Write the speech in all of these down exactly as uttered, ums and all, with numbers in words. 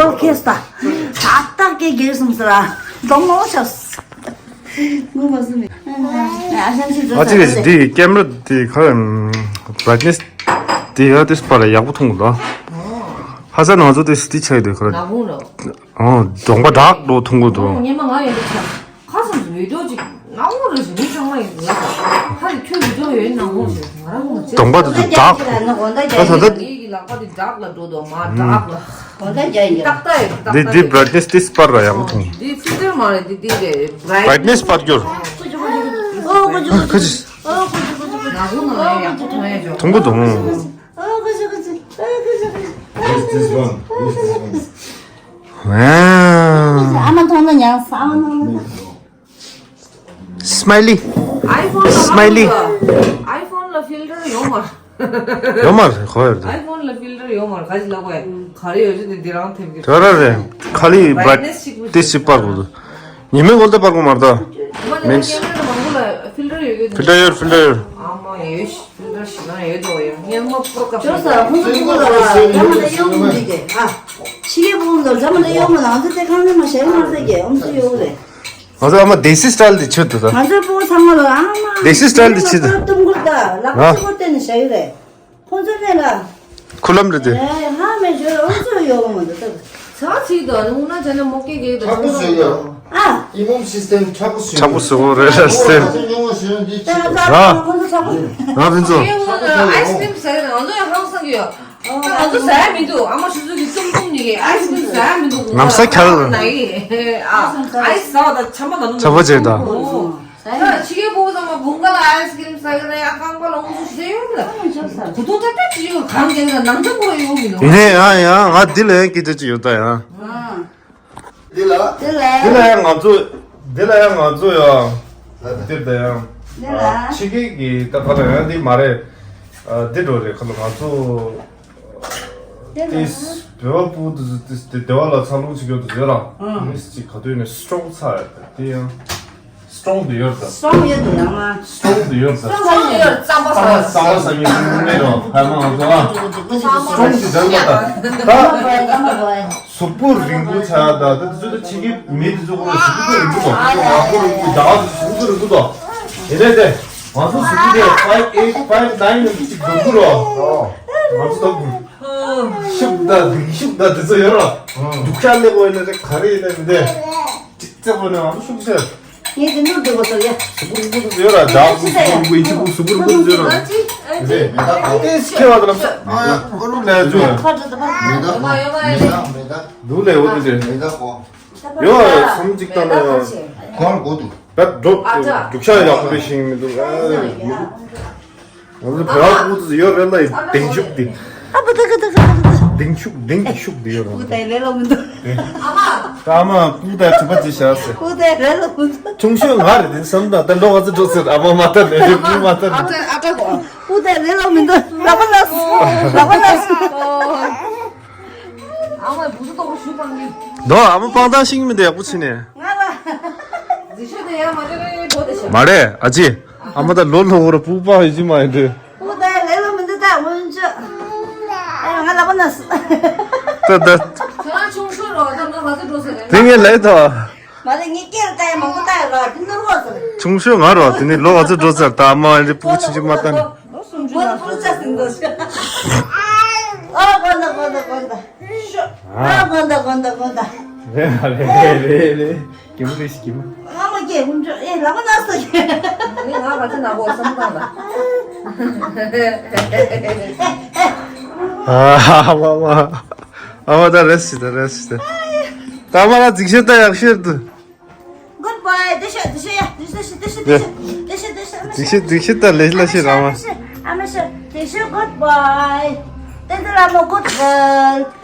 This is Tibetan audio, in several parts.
ཁོ་ཁེས་ད། ད་ལྟ་སྐད་རྒྱག་སོང་ཟེར་ར། གདོང་མོ་ཤོག་ངུ་མ་སུ་མི། ཨ་ཤམ་ཤི་ང་ཚོ་གི་འདི་ཀེམ་ར་འདི་ཁ་བྷ་རའི་ཊི་ནེ་སི་འདི་ཡ་དེ་སྤར་ཡག་པོ་མཐོང་གི་འདུག་ཧ་ས་ན་ང་ཚོ་དེ་སི་ཏི་ཆགས་འདུག་ཁ་ར། ནག་ཁུང་རོ། ཨོ། གདོང་པ་འདྲག་འགྲོ་མཐོང་གི་འདུག་ངོ་ཉེ་མ་ང་ཡོད་འདུག་ཆ། ཁ་སང་དུ་བི་ཌིའོ་ཅིག་ནག་ཁུང་རེད་ཟེར་མི་ཚང་མ་ཡིན་འདུག་ཁ་རི་ཁྱོད་བི་ཌིའོ་ཡོད་ནག་ཁུང་ཟེར་ང་རང་ངོ་ཅི། གདོང་པ་དེ་ཚོ་འདྲག་ད་ད་ད། ངའི་གི་ལག་པ་དེ་འདྲག་ལ་འགྲོ་དོ་མ་འདྲག་ལ། གོང་ཚད་རྒྱ་ཡིན། ཏག་ཏག་ཡིན་ཏག་འདི་ཏག་འདི་ཡིན། བྷ་རའི་ཊི་ནེ་སི་འདི་སྤར་ར་ཡག་པོ་མཐོང་། འདི་ཕིལ་ཊར་མ་རེད། འདི་འདི་རེད། བྷ་རའི་ཊི་ནེ་སི་སྤར་རྒྱུར། ཨོ་ཀོ་ཅི་ཀོ་ཅི་ཀོ་ཅི། ཁ་ཅིག་ནག་ཁུང་ནང་ལ་ཡག་པོ་མཐོང་ཡ་ཅོ། མཐོང་གི་འདུག་ཨོ་ཀོ་ཅི་ཀོ་ཅི། ཨོ་ཀོ་ཅི་ཀོ་ཅི། ཨོ་ཀོ་ཅི་ཀོ་ཅི། ཨ་མ་མཐོང་ན་ཉང་ས་ཨ་མ་མཐོང་ན། སྨའི་ལི། ཨའི་ཕོན་ལ་སྨའི་ལི། ཨའི་ཕོན་ལ་ཕིལ་ཊར་ཡོད་མ་རེད། ཡོད་མ་རེད། ཁོ་ཡོད་རེད། ཨའི་ཕོན་ལ་ཕིལ་ཊར་ཡོད་མ་རེད། ག་ཅི་ལབ་དགོས་ཡ། ག་རེ་ཡོད་ཅི་དེ་འདི་རང་ཐེབས་ཀྱི་དོ་ར་རེད། ཁ་ལི་བྷ་རའི་ཊི་ནེ་སི་ཅིག་པུ་ཏི་ཅིག་སྤར་དགོས་འདུག་ཉི་མའི་འོག་ཏུ་སྤར་དགོས་མ་རེད་ད། མིན། ཀེམ་ར་མང་པོ་ལ་ཕིལ་ཊར་ཡོད་ཀྱི་འདུག་ཕིལ་ཊར་ཡོད། ཕིལ་ཊར་ཡོད། ཨ་མ་ཡོད་ཤི། ཕིལ་ཊར་ཞིག་ན་ཡོད་དོ་ཡོད། ངས་མ་པོ་ཀ་ཅོ་ས་ཧུན་སུ་ཀུ་ལ་བ་ཛ་མ་ལ་ཡོང་མི་འདུག་གས། ཨ་ཕྱི་རྒྱལ་པོ་ལ་ཛ་མ་ལ་ཡོང་མི་ལ་ང་ཚོ་དེ་ཁང་ནས་མ་ཞལ་མ་ཟེར་གས་ཨམ་སུ་ཡོད་རེད། ང་ཚོ་ཨ་མ་དེ་སི་སི་ཊལ་དེ་ཆོད་དུ་ད། ང་ཚོའི་ཕྲུ་གུ་ཚང་མ་ལ་ཨ་མ། དེ་སི་སི་ཊལ་དེ་ཆོད་དུ། ཏུམ་གུར་ད་ལག་པ་ཨ་ཆུ་བོ་བསྟན་ནས་བཞག་ཡོད་རེད། ཁོང་ཚོ་ནས་ལ། ཁུ་ལམ་རེད་དེ། ཨེ་ཧ་མེ་ཇོ་ཨུ་ཚོ་ཡོ་མ་འདུག་ད། ཚ་ཚིག་དང་ནུང་ན་ཇ་ན་མོ་ཀེ་གེ་དང་ཁྲག་པོ་བཟོས་ཡོད། ཨ། ཨི་མུམ་སིས་ཏེམ་ཁྲག་པོ་བཟོས་ཁྲག་པོ་བཟོ་གོ་རེད་ར་སིས་ཏེམ། ད་ད་ར། ཁོང་ཚོ་ཁྲག་པོ། ར་ཕན་ཚོ། ཨའི་སི་ཀྲིམ་ཟ་ཡ་ང་ཚོ་ཡང་ཧང་སང་གི་ཡོད། ང་ཚོ་ཟ་ཡ་མི་འདུག་ཨ་མ་ཆུ་ཚོད་ཀྱི་ཙུམ་ཙུམ་ནི་གི་ཨའི་སི་ཀྲིམ་ཟ་ཡ་མི་འདུག་ང་ས་ཁྱལ། ཨ་ཨའི་སི་ཟ་བ་དང་ཆམ་པ་དང་ཆམ་པ་བྱས་དང་། ཨོ། ད་ཕྱི་རྒྱལ་ཕྲུ་གུ་ཚང་མ་དགུན་ཁ་ལ་ཨའི་སི་ཀྲིམ་ཟ་གི་ན་ཡ་རྐང་པ་ལ་འོང་སུ་ཞིག་ཡོང་ལ། བུ་ཐུང་ཐབ་ཐབ་ཅིག་ཡོང་གང་གང་ལ་ནང་ཚང་པོ་ཡོང་གི་ཡོད། ཡིན་ནའི་ཡང་ཡང་ང་འདི་ལ་ཡང་སྐད་ཆ་ཅིག་ཡོད་ད་ཡང་། འདི་ལ། འདི་ལ་ཡང་ང་ཚོ། འདི་ལ་ཡང་ང་ཚོ་ཡང་། འདིར་ད་ཡང་། འདི་ལ། ཕྱི་རྒྱལ་གྱི་ད་ག་ལ་ཡང་འདི་མ་རེད། འདི་འགྲོ་རེད་ཁ་ལ་ང་ཚོ། ཏིས་བེ་བ་པུ་ཏིས་ཏིས་ཏི་དེ་བ་ལ་ཚ་ལུང་ཆི་གྱོ་ཏི་ཡོད་ར། ཨང་། མིས་ཅིག་ག་དུས་ནས་སི་ཊོང་ཚ་ཡོད་ཏི་ཡང་། སི་ཊོང་ཏི་ཡོད་ད། སི་ཊོང་ཡོད་ཏི་ཡང་མ། སི་ཊོང་ཏི་ཡོད་ད། སི་ཊོང་ཡོད་རྩམ་པ་ས་ས་ས་ས་ཡོད་མེད་རོ་ཧ་མ་ང་ཚོ་ཨ། སི་ཊོང་ཏི་ཟེར་མ་ད། ད། གཟུགས་པོ་རིང་པོ་ཆ་ད་ད་དུས་ཚོད་ད་ཕྱི་རྒྱལ་མི་དུས་ཚོད་ཁོ་གཟུགས་པོ་རིང་པོ་དང་ང་ཁོ་རིང་པོ་ད་གཟུགས་པོ་རིང་པོ་དང་ཡིན་ནའི་དེ། ང་ཚོ་གཟུགས་པོ་དེ་five eight five nine ནས་ཅིག་འགྲོ་གི་རོ། ང་ཚོ་ད་ཤུགས་ད་འདི་ཤུགས་ད་འདི་ཚོ་ཡོད་ར། འདུག་ཤ་ལེགས་པོ་ཡིན་ན་རེ་ག་རེ་ཡིན་ན་མི་དེ། ཅིག་རྩེ་པོ་ནས་ང་ཚོ་ཤུགས་ཆེ། ངས་དེ་ནོར་འདུག་གོ་སོ་ཡ། གཟུགས་པོ་རིང་པོ་ཡོད་ར་ད་གཟུགས་པོ་རིང་པོ་ཡིན་ཅིག་གཟུགས་པོ་རིང་པོ་ཡོད་ར། དེ་ཁྱེད་བ་དང་ལབ་ས་ཨ་ཨོ་རུ་ལས་ཚོ། མེད་ད་མེད་ད་མེད་ད། འདུག་ལས་འོ་དེ་རེད། མེད་ད་གོ། ཡོད་སུམ་གཅིག་ལྟ་ན་ཡང་། གོང་གོ་འདུག་ད་འགྲོ་འགྲུག་ཤ་ཡག་པོ་རེ་ཞིག་མི་འདུག་ཨ། ང་ཚོ་བོད་པ་ཕྲུ་གུ་ཡོད་རེད་ལ་ལྡིང་ཤུགས་འདི། ཨ་པ་ད་ག་ད་ག་ད་ག་ད། ལྡིང་ཤུགས་ལྡིང་གི་ཤུགས་འདི་ཡོད་རེད། ཕྲུ་གུ་ད་ལས་ལོ་མི་འདུག་ད་ཨ་མ་ཕྲུ་གུ་ད་གྲུ་པ་ཅི་བྱ་ཟེར། ཕྲུ་གུ་ད་ལས་ལོ་མི་འདུག་ཆུང་ཤོས་ང་རེད་དེ་བསམ་ད་ད་ལོ་ག་ཚོད་འགྲོ་ཟེར་ཨ་མ་མ་ལྟ་ནས་རེད་ཕྲུ་གུ་མ་ལྟ་ནས། ཨ་ད་ཨ་ད་གོ། ཕྲུ་གུ་ད་ལས་ལོ་མི་འདུག་ལག་པ་ལགས་སོ། ལག་པ་ལགས་སོ། ཨ་མ་བུ་ཚོ་ཏོག་ཞུ་པང་གི། ནོ་ཨ་མ་པང་ཏང་ཤིང་མི་འདི་ཡག་པོ་ཕྱིན་ནས། ང་ལ། རྫི་ཤོད་དེ་ཡང་མ་དེ་རེ་འགྲོ་དེ་ཤོད། མ་རེད་ཨ་ཅེ། ཨ་མ་ད་ལོ་ལོ་བོར་བུ་པ་ཡི་ཅི་མ་ཡིན་དེ། བུ་ད་ལས་ལོ་མི་འདི་ད་སྔོན་ཆད། ཨ་ང་ལ་པ་ན་སི། ད་ད། ཁྱོད་རང་ཆུང་ཤོས་རོ་ད་ང་ང་ཚོ་འགྲོ་ཟེར་རེད། དེ་ངས་ལས་ད། མ་རེད་ངས་སྐད་ལ་ད་ཡ་མང་པོ་ད་ཡ་རོ་དེ་ནོར་བ་ཟེར། ཆུང་ཤོས་ང་རོ་དེ་ནས་ལོ་ང་ཚོ་འགྲོ་ཟེར་ད་ཨ་མ་ཡིན་དེ་བུ་ཆུང་ཆུང་མ་ད་ནི། ལོ་སུམ་ཅུ་ལ་ཕུ་ཚ་ཟིན་དོ་ཤི། ཨ་གོན་ད་གོན་ད་གོན་ད། ཤོ། ཨ་གོན་ད་གོན་ད་གོན་ད། རེད་རེད་རེད་རེད། གད་མོ་རེད་ཤི་གད་མོ། ཨ་མ་སྐྱེ་ཧུམ་ཅོ་ཨེ་ལ་མ་ན་སོ་ཡེ། ནི་ང་ག་ཚོད་ན་གོ་བསམ་བཏང་ད། ཨ་མ་མ། ཨ་མ་ད་རེད་ཤི་ད་རེད་ཤི་ད། ད་མ་ན་ཅིག་ཤི་ད་ཡག་ཤི་ད། Good boy. དེ་ཤོད་དེ་ཤོད་ཡ། དེ་ཤོད་དེ་ཤོད་དེ་ཤོད་དེ་ཤོད་དེ་ཤོད་དེ་ཤོད་དེ་ཤོད་ད་ལེ་ལ་ཤི་ར་མ། ཨ་མ་ཤོད་དེ་ཤོད། Good boy. ཏན་ཏན་ལ་མོ་good girl.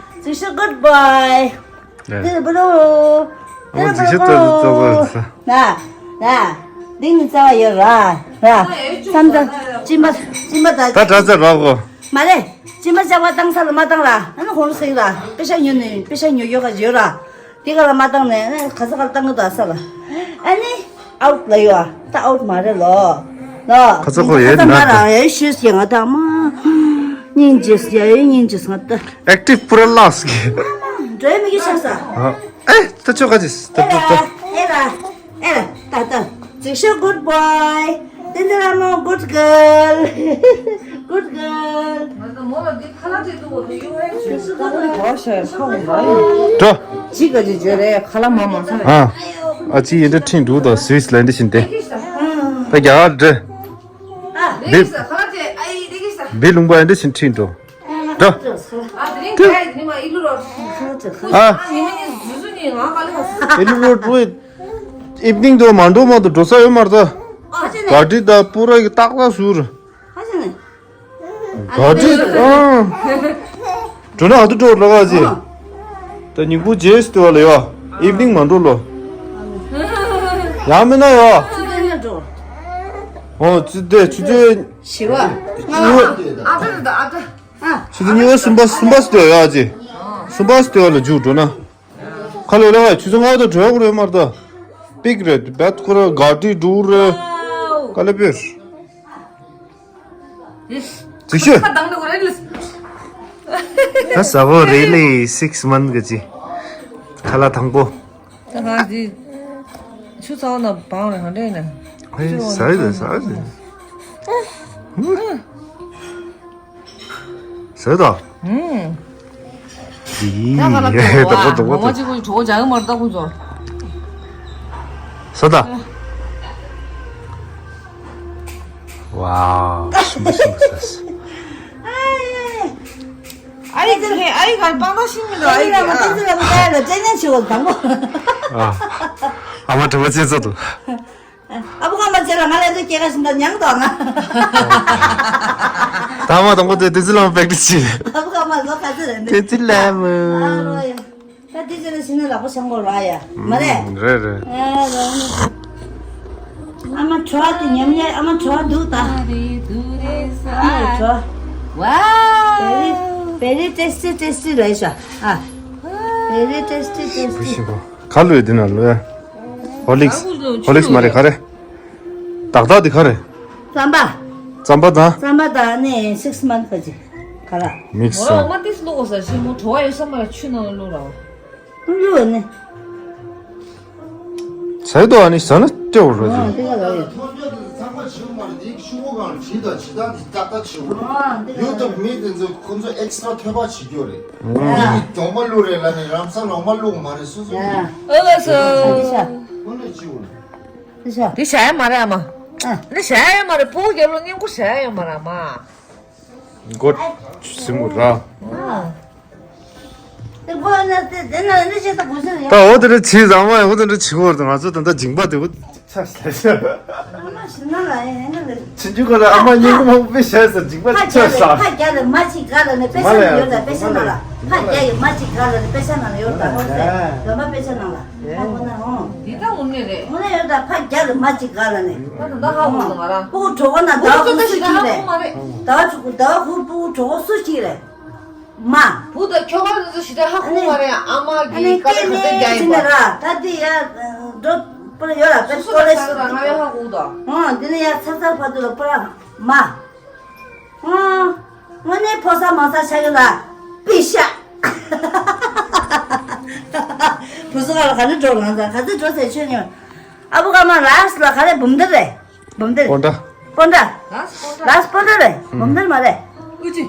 དེ་ཤོད་good boy. དེ་ལ་བུ་ལོ། ཨ་མ་དེ་ཤོད་ད་ད་ད་ད། ན་ན། འདི་ནི་རྩ་བ་ཡོད་ར་ར། ཙམ་ཙམ་གཅིན་པ་གཅིན་པ་ད། ད་དྲ་ཚ་ར་གོ། མ་རེད། གཅིན་པ་བཅག་པ་བཏང་ས་ལ་མ་བཏང་ར། ཨ་ནི་ཁོང་ཚོ་ཟེར་གི་ར། པེ་ཤ་ཉོ་ནི་པེ་ཤ་ཉོ་ཡོད་ག་ཡོད་ར། དེ་ག་ལ་མ་བཏང་ནས་ཨ་ནི་ག་ས་ག་ལ་བཏང་གི་འདུག་ཨ་ས་ལ། ཨ་ནི་ཨའུཊ་ལ་ཡོད་ཨ། ད་ཨའུཊ་མ་རེད་ལོ། ལོ། ཁ་ཚ་ཁོ་ཡོད་ན་ད། ཡོད་ཤོད་ཟེར་ང་ད་མ། སྙིང་རྗེ་ཡ་ཡོད་སྙིང་རྗེ་ང་ད། ཨེག་ཊིབ་པུ་ར་ལགས་ཀྱི། འགྲོ་མི་གི་ཤ་ས། ཨ། ཨེ། ད་ཆོ་ག་ཅི། ད་ད་ད། ཨེ་ར། ཨེ་ར། ད་ད། ཅིག་ཤོད་good boy. ཏན་ཏན་ལ་མོ་good girl. Good girl. ང་ཚོ་མོ་ལ་འདི་ཁ་ལག་ཅིག་འདུག་གོ། འདི་གཡུག་ཧེ་ཅིག་ཤོད་good boy. ག་ཤ་ཁ་འོང་མ་ཡིན། འགྲོ། ཅིག་ག་ཅི་བརྗོད་རེད། ཁ་ལག་མ་མ་ཚ་བས། ཨ། ཨ་ཅི་ཡིན་འདྲ་ཁྲིད་འདུག་ད་སུའི་སི་ལན་འདྲ་བཞིན་ཏེ། ད་རྒྱ་གར་འདྲ། ཨ། འདི་ཁ་ལག་ཅིག་ཨ་ཡི་འདི་གི་ས། འདི་ལུང་པ་ཡིན་འདྲ་བཞིན་ཁྲིད་འགྲོ། འགྲོ། ཨ་དེ་རིང་ག་ཡི་དེ་རིང་མ་ཨི་ལུ་རོ། ཨ། ཨ་ཉི་མ་ཉི་ཟུ་ཟུ་ཉི་ང་ག་ལ་ཧ་སི། ཨི་ལུ་རོ་ཏུ་ཨི་བྷི་ནིང་དུ་མ་འགྲོ་མ་དུ་འགྲོ་ས་ཡོད་མ་རེད་ད། ཨ་ཅེ་ནེ། ག་ཏི་ད་པུ་ར་གི་ཏག་ཏག་ཟུར། ཨ་ཅེ་ནེ། ག་ཏི་ཨ། འགྲོ་ན་ཨ་དུ་འགྲོ་ལ་ག་ཅེ། ཨ། ད་ཉིན་གུང་རྗེས་སུ་དུ་བ་ལ་ཡོད། ཨི་བྷི་ནིང་མ་འགྲོ་ལོ། ཡང་མིན་ན་ཡོད། ཨོ་ཙི་དེ་ཆུ་ཚོད། བཞི་པ། ཨ་ད་ད་ཨ་ད། ཆུ་ཚོད་གཉིས་པ་གསུམ་པ་གསུམ་པ་སྟེ་ཡོད་ཅི། གསུམ་པ་སྟེ་ཡོད་ལ་རྒྱུགས་འགྲོ་ན། ཁ་ལོ་ལ་ཆུ་ཚོད་ལྔ་པ་དང་དྲོས་གོ་རེད་མ་རེད་ད། པིག་རེད་བད་ཁོ་ར་ག་ཏི་འགྲོ་རེད། ཀ་ལེ་པིར། ཅིག་ཤོད། ད་ཟ་བོ་རེད་ལེ་six month གི་ཅི། ཁ་ལག་དང་པོ། ད་ང་འདི་ཆུ་ཚ་བ་ན་བང་རེ་ག་འདྲ་ཡིན་ན། ཧེ་ཟ་ཡི་ཟ་ཟ་ཡི་ཟ། ཟ་ཡི་ད། ཨུམ། ཡིས། ད་ག་ལ་དོ་བ། དོ་བ་དོ་བ། མོ་མ་གཅིག་པུ་གྲོགས་བྱ་གི་མར་ལྟ་ཁུ་ཚོ། ས་ད། ཝའོ། ཤིན་པོ་ཤིན་པོ་ས་སི། ཨ་ཡི་ཙི་ཧེ། ཨ་ཡི་གར་པང་ད་ཤིན་མི་ལ། ཨ་ཡི་ལ་མ་ཏི་ཙི་ལ་མ་ད་ལ་ཙེ་ཉན་ཆི་བ་དང་པོ། ཨ། ཨ་མ་དྲི་བ་ཅི་ཚོད་དུ། ཨ་བུ་ཁ་མ་ཅེ་ལ་ང་ལ་དེ་སྐྱེ་ཁ་ཤིན་ད་ཉང་དོ་ང་། ད་མ་དང་པོ་དེ་ཏི་ཙི་ལ་མ་པེག་ཏི་ཅི། ཨ་བུ་ཁ་མ་ལོ་ཁ་ཙི་རེད་ཏི་ཙི་ལ་མ། ཨ་རོ་ཡ། ད་དེ་ཚོ་ལ་ཤི་ན་ལག་པ་འཆང་དགོས་ར་ཡ། མ་རེད། རེད་རེད། ཨ་རོ། ཨ་མ་གྲོགས་དེ་ཉམས་ཉེས། ཨ་མ་གྲོགས་འདུག་ད། ཨ་མ་གྲོགས། ཝའོ། Very very tasty tasty རེད་ཤག་ཨ། Very tasty tasty། ག་ལོས་འདི་ན་ལོས། ཧོ་ལིགས། ཧོ་ལིགས་མ་རེད་ག་རེ། ཏག་ཏག་འདི་ག་རེ། རྩམ་པ། རྩམ་པ་དང་། རྩམ་པ་དང་ནི་six month ག་ཅི། ག་ལ། མིག་སང་། ཨ་མ་ཏིས་ལོག་ས་ཞིམ་མོ་བྲོ་བ་ཡོད་ས་མ་ལ་ཆུ་ནང་ལོག་ར། ཀུན་སློང་ནི། ཟས་དོ་ཨ་ནི་ཟ་ན་སྐྱོ་བོ་རོ་ཨ་ཅིག་དེ་ག་ལ་ཡོད། ཐོན་རྒྱུ་དེ་ཚང་མ་བྱེད་མ་རེད། དེ་ཤུ་གུ་གང་བྲིས་དང་བྱེད་སྟངས་དེ་ཏག་ཏག་བྱེད་དགོས་རེད། ཨ་དེ་ག་ལ་ཡོད། ཡོད་དུ་མེད་དེ་ཚོ་ཁོ་ཚོ་ཨེག་སི་ཊ་ར་ཐོད་པ་བྱེད་རྒྱུ་རེད། ཨ་དེ་ནི་གདོང་པ་བླུག་རེད་ལ་ནི་རང་ས་ལོང་མ་བླུག་མ་རེད། སོ་སོ་ཨ་ནི་ཨ་ལ་སོ། དེ་ཤ་ཁོ་ནས་བྱེད་དགོས་རེད། དེ་ཤ་དེ་བྱ་ཡ་མ་རེད་ཨ་མ། ཨ་དེ་བྱ་ཡ་མ་རེད། ཕོ་རྒྱབ་ལོ་སྙིང་པོ་བྱ་ཡ་མ་རེད་ཨ་མ། མགོ་སྲིང་མོ་ར། ཨ། དེ་མགོ་ན་དེ་དེ་ན་འདི་ཞིག་ད་གོ་ས་ཡ། ད་འོ་དེ་འདྲ་བྱེད་ཟ་མ་ཡ། འོ་དེ་འདྲ་བྱེད་གོ་ར། ང་ཚོ་ད་ལྟ་འཇིང་པ་དེ་འོ་ཚ་ས་ས། ཨ་མ་ཞིག་ན་ལ་ཡ་ཡ་ན་ལ། ཕྱིན་ཅི་གོ་ལ་ཨ་མ་སྙིང་པོ་མང་པོ་དཔེ་བཤད་ས། འཇིང་པ་ཕ་ཚ་རྒྱ་ལ་ས། ཕ་རྒྱ་ལ་མ་ཅིག་ག་ལ་ནི་དཔེ་ཆ་ན་ཡོད་ད། དཔེ་ཆ་ན་ལ་ཕ་རྒྱ་ཡི་མ་ཅིག་ག་ལ་ནི་དཔེ་ཆ་ན་ལ་ཡོད་ད། འོ་ཟེ་ལ་མ་དཔེ་ཆ་ན་ལ། ཨ་ཁོ་ན་འོང་། འདི་ད་འོང་ནི་རེད། འོང་ན་ཡོད་ད། ཕ་རྒྱ་ལ་མ་ཅིག་ག་ལ་ནི། ད་ད་ཧ་གོ་ང་རང་། སྤུ་གུ་གྲོགས་པོ་ན་ཟླ་བ་དགུ་སུ་གཅིག་རེད། ཟླ་བ་དྲུག་ཟླ་བ་དགུ་སྤུ་གུ་གྲོགས་པོ་སུ་གཅིག་རེད། མ། བུ་དང་ཁྱོ་ག་ཚོ་ཞི་བདེ་ཧ་གོ་མ་རེད། ཨ་མ་གི་དཀའ་ལས་ག་ཚོད་རྒྱག་ཡིན་པ། ད་འདི་ཡ་འགྲོ་པར་ཡོད་ལ་པེ་སི་ཀོ་ལེ་ཞིག་ང་ཡོད་ཧ་གོ་ད། འོང་འདི་ནི་ཡ་ཚ་ཚ་བར་དུ་ལ་པར་མ། ཨང་། དངོས་གནས་ཕོ་གསར་མོ་གསར་ཆགས་ཡོད་ལ། པི་ཤ། བུ་སུ་ག་ལ་ག་ནས་འགྲོ་ལང་ས་ག་ཚོད་འགྲོ་ཟེར་ཆོས་ཉོན། ཨ་བུ་ག་མ་ལགས་ལ་ག་རེ་འབུམ་སྡེར་རེད། འབུམ་སྡེར། སྤོན་ཊ། སྤོན་ཊ། ལགས་སྤོན་ཊ་རེད། འབུམ་སྡེར་མ་རེད། ཨུ་ཅི།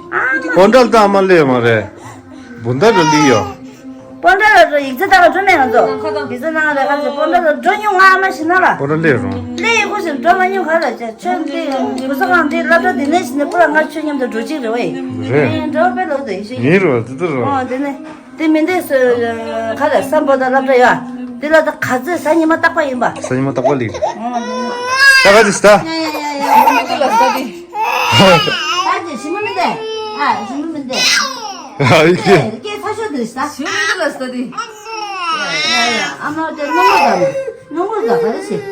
སྤོན་ཊ་ལ་ད་ཨ་མ་སླེབས་ཡོད་མ་རེད། འབུམ་སྡེར་ལ་སླེབས་ཡོད། སྤོན་ཊ་ལ་འགྲོ་ཡིག་ཚད་ལྟ་ག་འགྲོ་མེད་ང་ཚོ། ཡིག་ཚད་ནང་ལ་ཁ་ཚོ་སྤོན་ཊ་ལ་འགྲོ་མྱོང་ང་ཨ་མ་ཞིག་ན་ལ། སྤོན་ཊ་སླེབས་རུང་། སླེབས་ཡོད་ཁུ་ཞིག་འགྲོ་མ་མྱོང་ག་ལ་ཅག་ཆོས་འདི་བུ་ས་གང་འདི་སློབ་གྲྭ་འདི་ནས་ཞིག་ནས་པུ་ར་ང་ཆོས་མཉམ་དུ་འགྲོ་གཅིག་རེད་བས། རེད། འགྲོ་དཔེ་ལོག་དུ་ཡིན་ཞིག་ཡིན་རུང་དེ་ལྟར་རོ། ཨོ་འདི་ནས་དེ་མི་འདས་སུ་ག་ལ་སམ་བྷོ་ཊ་སློབ་གྲྭ་ཡོད། འདི་ལ་ད་ག་ཚོད་གཟའ་ཉི་མ་རྟག་པ་ཡིན་པ། གཟའ་ཉི་མ་རྟག་པ་ལེགས། ཨོ་འདི་ནས། ད་ག་ཚོད་ཟ། ཡ་ཡ་ཡ་ཡ་ཡ། ད་དེ་ཞིམ་པོ་མི་འདུག་ཨ་ཞིམ་པོ་མི་འདུག་ཨ་ཡི་གེ། སྐད་ཚ་ཤོས་འདུག་ཟ། ཞིམ་མི་འདུག་ལ་ཟ་དེ། ཡ་ཡ་ཨ་མ་དེ་སྣུམ་མོ་དང་སྣུམ་མོ་དང་ག་རེ་ཞིག་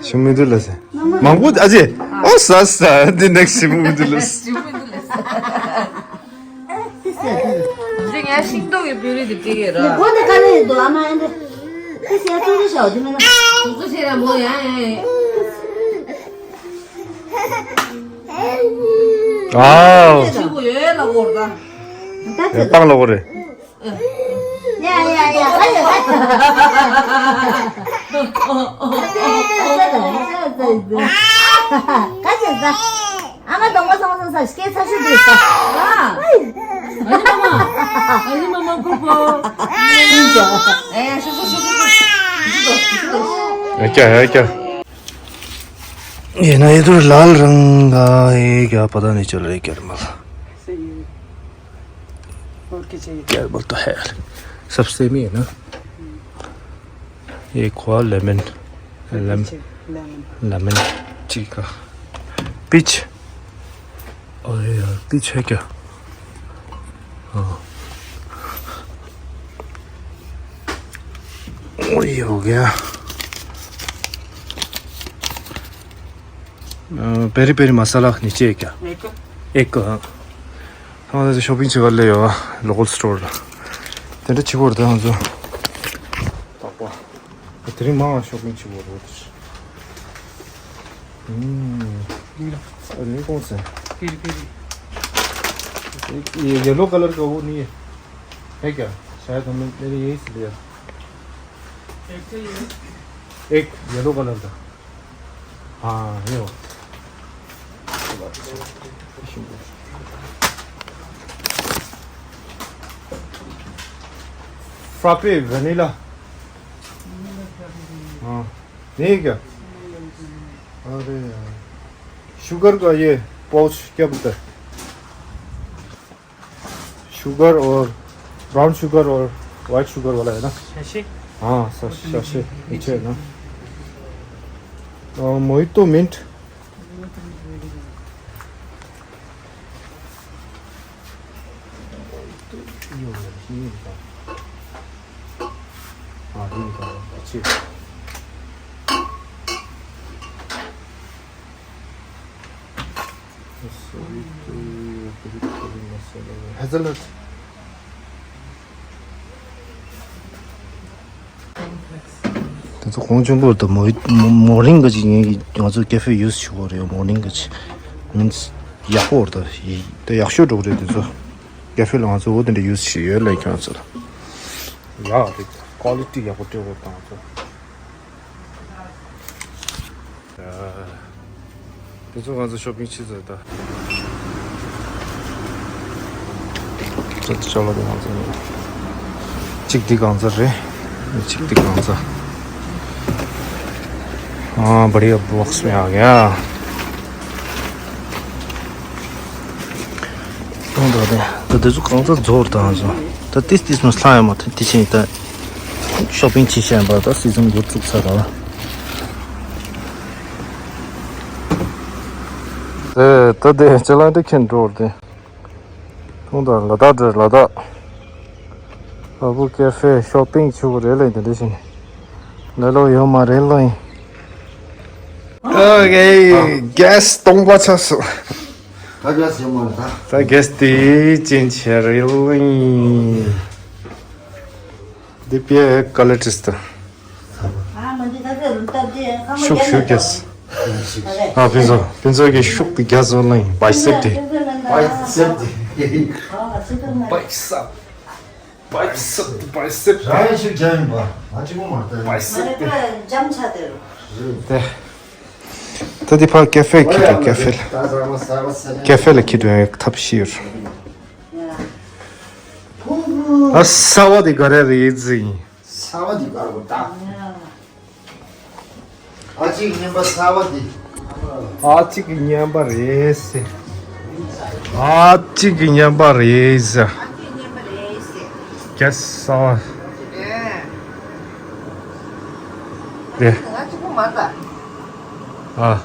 ཞིམ་མི་འདུག་ལ་ཟ། སྣུམ་མོ་མང་པོ་ཨ་ཅེ། ཨོ་ཟ་ཟ་འདི་ནེག་ཞིམ་མི་འདུག་ལ་ཟ། ཞིམ་མི་འདུག་ལ་ཟ། ཨ་ཤི་ཟ། འདི་ངས་ཤིང་ཏོག་གི་བོད་རིགས་དེ་བྲིས་ཡོད་ར། འདི་སྒོ་དེ་ག་ལེ་ཡོད་དོ་ཨ་མ་ཨེ་འདི། ཨ་ཤི་ཡ་ཏོག་ཏོག་ཤའོ་དེ་མེད་ན། ཏོག་ཏོག་ཤའི་ར་མོ་ཡ་ཡ་ཡ། ཨའོ། ཆུ་བོ་ཡོད་ལ་འོར་ད། ད་ཚེ་ད། སྤང་ལ་འོར་རེད། ཡ་ཡ་ཡ་ཨ་ཡ་ཨ་ཡ། ཀ་ཅེ་ཟ། ཨ་མ་དང་པོ་སང་སང་ས་སྐད་ཚ་ཤོས་འདུག་ས། ཨ་ནི་མ་མ། ཨ་ནི་མ་མ་ཁོ་ཁོ། ཨེ་ཤོ་ཤོ་ཤོ་ཤོ། ཨེ་ཀྱ་ཨེ་ཀྱ། ये ना इधर लाल रंग का ये क्या पता नहीं चल रहा है क्या माल। सही है। और क्या चाहिए? क्या बोल तो है यार, सब सेम ही है ना। एक हुआ लेमन। लेमन। लेमन। लेमन। ठीक है। पीच। अरे यार पीच है क्या? हाँ। और ये हो गया। पेरी पेरी मसाला नीचे है क्या? एक। एक, हाँ। हाँ, तो शॉपिंग से कर ले यार, लोकल स्टोर ला। तेरे अच्छी बोलते हैं जो। पापा। तेरी माँ शॉपिंग अच्छी बोल रही है। हम्म। अरे, ये कौन सा है? Peri peri. एक ये येलो कलर का वो नहीं है? है क्या? शायद हमने, मैंने यही से लिया। एक तो ये। एक येलो कलर का। हाँ, ये हो। चलो, अच्छा। Frappe vanilla. हाँ, नहीं क्या? अरे यार, शुगर का ये पाउच क्या बोलता है? शुगर और ब्राउन शुगर और वाइट शुगर वाला है ना? शशि। हाँ सर, शशि। पीछे है ना? Mojito mint. Hazelnut. དེ་ཚོ་གོང་ཆེན་པོ་དང་མོ་མོ་རིང་གི་ཅིག་ངས་ང་ཚོ་ཀེ་ཧྥེ་ཡུས་བྱེད་དགོས་རེད། མོ་རིང་གི་ཅིག་མིན་ཡག་པོ་རེད། ད་ཡག་ཤོས་འགྲོ་གི་རེད། དེ་ཚོ་ཀེ་ཧྥེ་ལ་ང་ཚོ་འོ་དེ་འདྲ་ཡུས་བྱེད་ཡོད་ལ་ཁྱོད་ཚོ་ལ་ཡག་རེད། ཀོ་ལི་ཊི་ཡག་པོ་སྤྲད་དགོས་རེད། ད་ང་ཚོ། དེ་ཚོ་ང་ཚོ་ཤོ་པིང་ཕྱིན་ཚར་ད། ཅག་ཅག་ལ་དེ་ང་ཚོ་ནས། གཅིག་འདི་གང་ཚ་རེད། གཅིག་འདི་གང་ཚ། ཨ་བ་རི་ཡ་བོག་སི་མེ་ཨ་ག་ཡ། ད་དེ་ཚོ་གང་ཚ་རྫོགས་རེད། ད་ང་ཚོ་ད་ཏིས་ཏིས་མ་སླ་ཡ་མ་ཐོན། དེ་ཕྱིན་ད། ཤོ་པིང་བྱེད་བཞིན་པ་ད་སི་ཛན་འགོ་བཙུགས་ཚར་ར། ཨེ་ད་དེ་ཅི་ལ་འདི་ཁྱེད་འགྲོ་ར་དེ། ཐུང་དང་ལ་དྭགས་འདྲ་ལ་དྭགས། ཨ་བུ་ཀེ་ཧྥེ་ཤོ་པིང་ཆུ་བོ་རེད་ལ་འདི་འདྲ་ཞིག་ནས། ལེ་ལོ་ཡོད་མ་རེད་ལོ་ཡིན། ཨོ་ཀེ། གེ་སི་སྟོང་པ་ཆགས་སོང་། ད་གེ་སི་ཡོད་མ་རེད་ད། ད་གེ་སི་དེ་ཅན་ཆེ་རེད་ལོ་ཡིན། འདི་པའི་ཀ་ལ་ཏིས་ད། ཤུགས་ཤུགས་རྒྱས། ཨ་ཕན་ཚུན་ཕན་ཚུན་གྱི་ཤུགས་ཀྱི་རྒྱས་སོ་ལ་ཡིན། བའི་སེབ་དེ། བའི་སེབ་དེ། བའི་སེབ། བའི་སེབ། བའི་སེབ། རང་ཡང་ཤུགས་རྒྱས་ཡིན་པ་ང་གཅིག་པོ་མ་རེད་ད། བའི་སེབ་དེ། འཇམ་ཆ་དེ་རུ། དེ། ད་དེ་ཕར་ཀེ་ཧྥེ་ཁྱེར་འགྲོ། ཀེ་ཧྥེ་ལ། ཀེ་ཧྥེ་ལ་ཁྱེར་འགྲོ་ཡག་ཐབས་ཤེས་ཡོད། ཨ་ས་བ་དེ་ག་རེ་རེད་ཟེར་ཡིན། ས་བ་དེ་ག་རེ་ད། ཨ་གཅིག་ཉན་པ་ས་བ་དེ། ཨ་གཅིག་ཉན་པ་རེད་ཟེར། ཨ་གཅིག་ཉན་པ་རེད་ཟེར། ག་ས་བ་རེད། ཨ།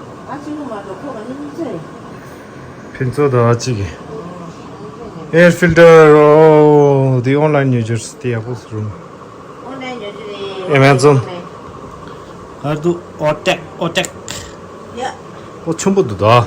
ཕན་ཚུན་དང་ཨ་གཅིག་གི། Air filter, oh, the online users, དེ་ཡག་པོ་ཟེར་རུང་། Amazon. ཨར་དུ་ཨོ་ཊེག་ཨོ་ཊེག་ཡ། ཨོ་ཆུན་པོ་འདུག་ད།